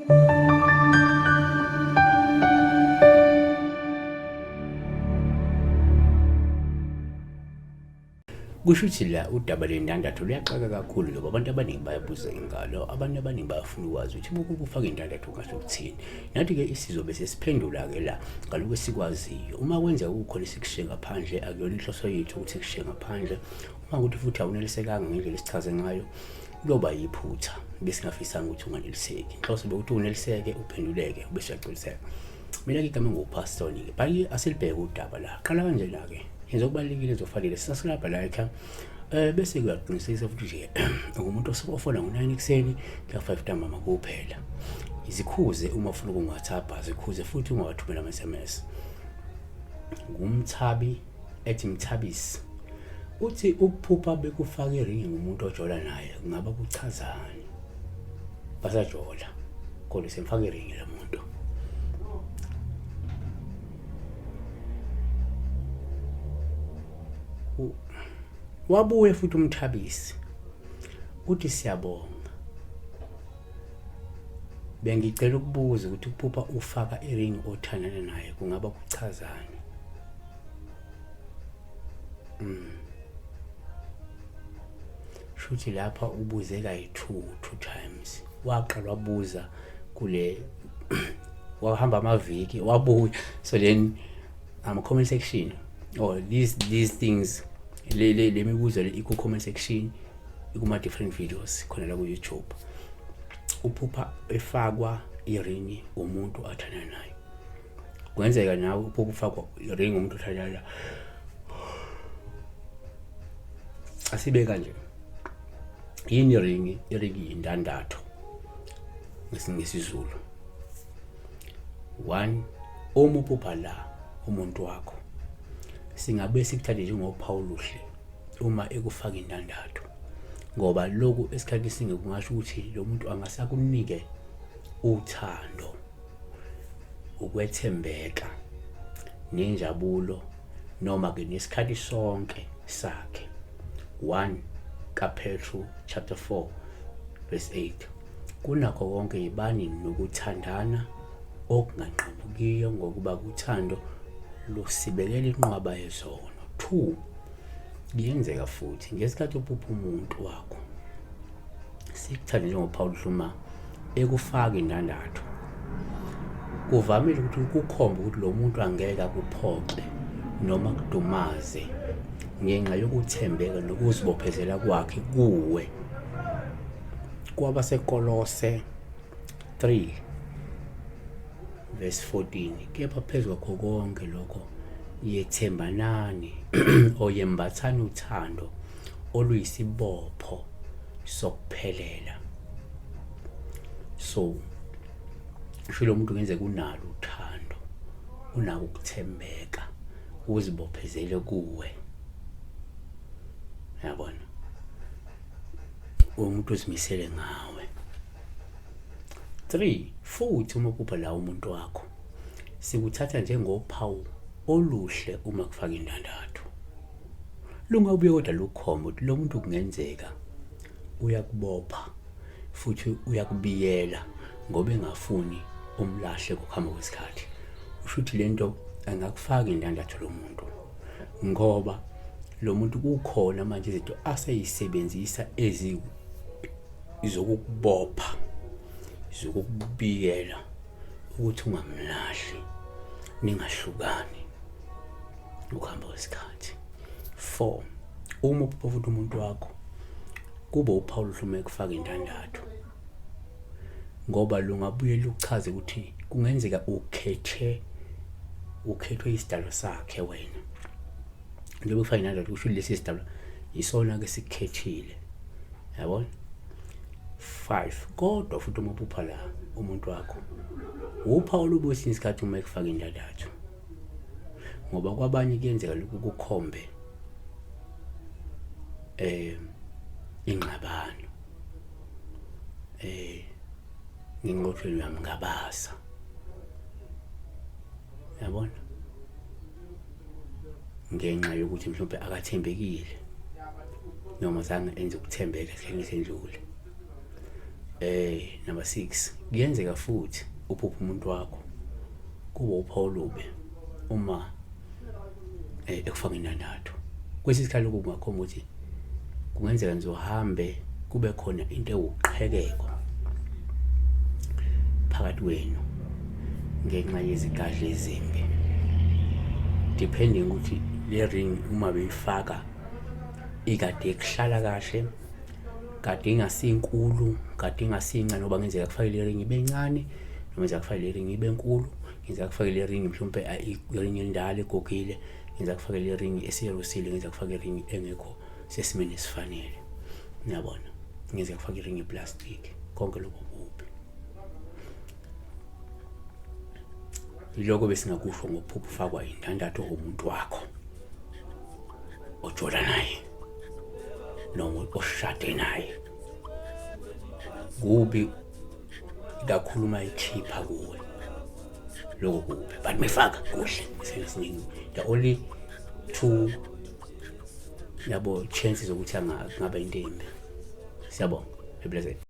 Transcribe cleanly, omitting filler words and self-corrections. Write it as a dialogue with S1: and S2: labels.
S1: Kusho ukuthi la udaba lwendandatho luyaxaka kakhulu ngoba abantu abaningi bayabuza ingalo, abantu abaningi bayafuna ukwazi ukuthi uma ufaka indandatho kungasho ukuthini. Nathi-ke isizobe sesiphendula-ke la ngalokhu esikwaziyo. Uma kwenzeka kukhona esikushiye ngaphandle, akuyona inhloso yethu ukuthi sikushiye ngaphandle. Uma ukuthi futhi awunelisekanga ngendlela esichaze ngayo, kuyoba yiphutha besingafisanga ukuthi unganeliseki. Inhloso bekuthi uneliseke, uphenduleke, bese uyagculiseka. Mina-ke igama nguPastor-ke, bhaki asilibheke udaba la. Qala kanjena-ke, yenza okubalulekile ezofanele subscribe, like, bese kuyaqinisekisa futhi nje ungumuntu ofona ngo-9 ekuseni kuya 5 ntambama kuphela. Izikhuze uma ufuna ukungi-WhatsApp, zikhuze futhi ungawathumela ama-SMS. Ngumthabi ethi Mthabisi uthi ukuphupha bekufaka iringi ngumuntu ojola naye kungaba kuchazani? Basajola kodwa semfaka iringi lo muntu. Wabuye futhi uMthabisi uthi siyabonga. Bengicela ukubuza ukuthi ukuphupha ufaka iringi othandana naye kungaba kuchazani? Shuthi lapha ubuze kayi-two, two times. Waqala wabuza kule wahamba amaviki wabuya so then comment section or these things le le le mibuzo le iku comment section ikuma different videos khona la ku YouTube. Uphupha efakwa iringi umuntu athandana naye. Kungenzeka nawe uphupha ufakwa iringi umuntu othandana naye. Asibe kanje. Yini iringi? Iringi yindandatho ngesiZulu. One, uma uphupha la umuntu wakho singabe sikuthathe njengophawu oluhle uma ekufaka indandatho ngoba lokhu esikhathi esinge kungasho ukuthi lo muntu angasakunike uthando, ukwethembeka nenjabulo noma-ke nesikhathi sonke sakhe. 1 kaPetru chapter 4 verse 8. Kunakho konke yibani nokuthandana okunganqamukiyo ngokuba kuthando lusibekela inqwaba yezono. 2 kuyenzeka futhi ngesikhathi uphupha umuntu wakho sikuthande njengoPaul Dluma ekufaka indandatho. Kuvamile ukuthi kukhombe ukuthi lo muntu angeke akuphoxe noma akudumaze ngenxa yokuthembeka nokuzibophezela kwakhe kuwe. KwabaseKolose 3 verse 14, kepha phezu kwakho konke lokho yethembanani or yembathani uthando oluyisibopho sokuphelela. So sho lo muntu ngenzeka unalo uthando, unako ukuthembeka, uzibophezele kuwe, yabona, umuntu ozimisele ngawe. 3 futhi uma uphupha la umuntu wakho sikuthatha njengophawu oluhle uma kufaka indandatho. Lungabuye kodwa lukhombe ukuthi lo muntu kungenzeka uyakubopha futhi uyakubiyela ngoba engafuni umlahle kuhamba kwesikhathi. Usho ukuthi lento angakufaka indandatho lo muntu ngoba lo muntu kukhona manje izinto aseyisebenzisa ezi zokukubopha, zokukubiyela ukuthi ungamlahli, ningahlukani ukuhamba kwesikhathi. 4 uma uphupha futhi umuntu wakho kube uphawu oluhle ekufaka indandatho ngoba lungabuye luchaze ukuthi kungenzeka ukhethe ukhethwe isidalo sakhe wena. Njengoba kufaka indandatho kusho lesi sidalo yisona ke sikukhethile, yabona. 5 kodwa futhi uma uphupha la umuntu wakho uphawu olubi kwesinye isikhathi uma ekufaka indandatho ngoba kwabanye kuyenzeka lokhu kukhombe ingxabano, ngenqothweni uyamngabaza, yabona, ngenxa yokuthi mhlawumbe akathembekile noma zange enze ukuthembeka esikhathini esendlule. Number 6, kuyenzeka futhi uphuphe umuntu wakho kuba uphawu olubi uma ekufaka indandatho. Kwesinye isikhathi lokhu kungakhomba ukuthi kungenzeka nizohambe kube khona into ewuqhekeko phakathi kwenu ngenxa yezigadla ezimbi, depending ukuthi le ring uma beyifaka ikade ikuhlala kahle, kade ingasinkulu, kade ingasincane, ngoba ngenzeka kufake le ring ibe ncane noma ngenzeka kufake le ring ibe nkulu, ngenzeka kufake le ring mhlawumpe i-ring endala egugile, ngenzeka kufake le ring esiyerusile, ngenzeka kufake i-ring engekho sesimeni esifanele, niyabona, ngenzeka kufake i-ring eplastic. Konke lokho kubi. Yiloko besingakusho ngokuphupha ufakwa indandatho umuntu wakho ojola naye noma oshade naye. Kubi kakhulu uma ikhipha kuwe, lokho kubi, but mefaka kuhle esiningi. The only two yabo chances zokuthi angaba into embi. Siyabonga, be blessed.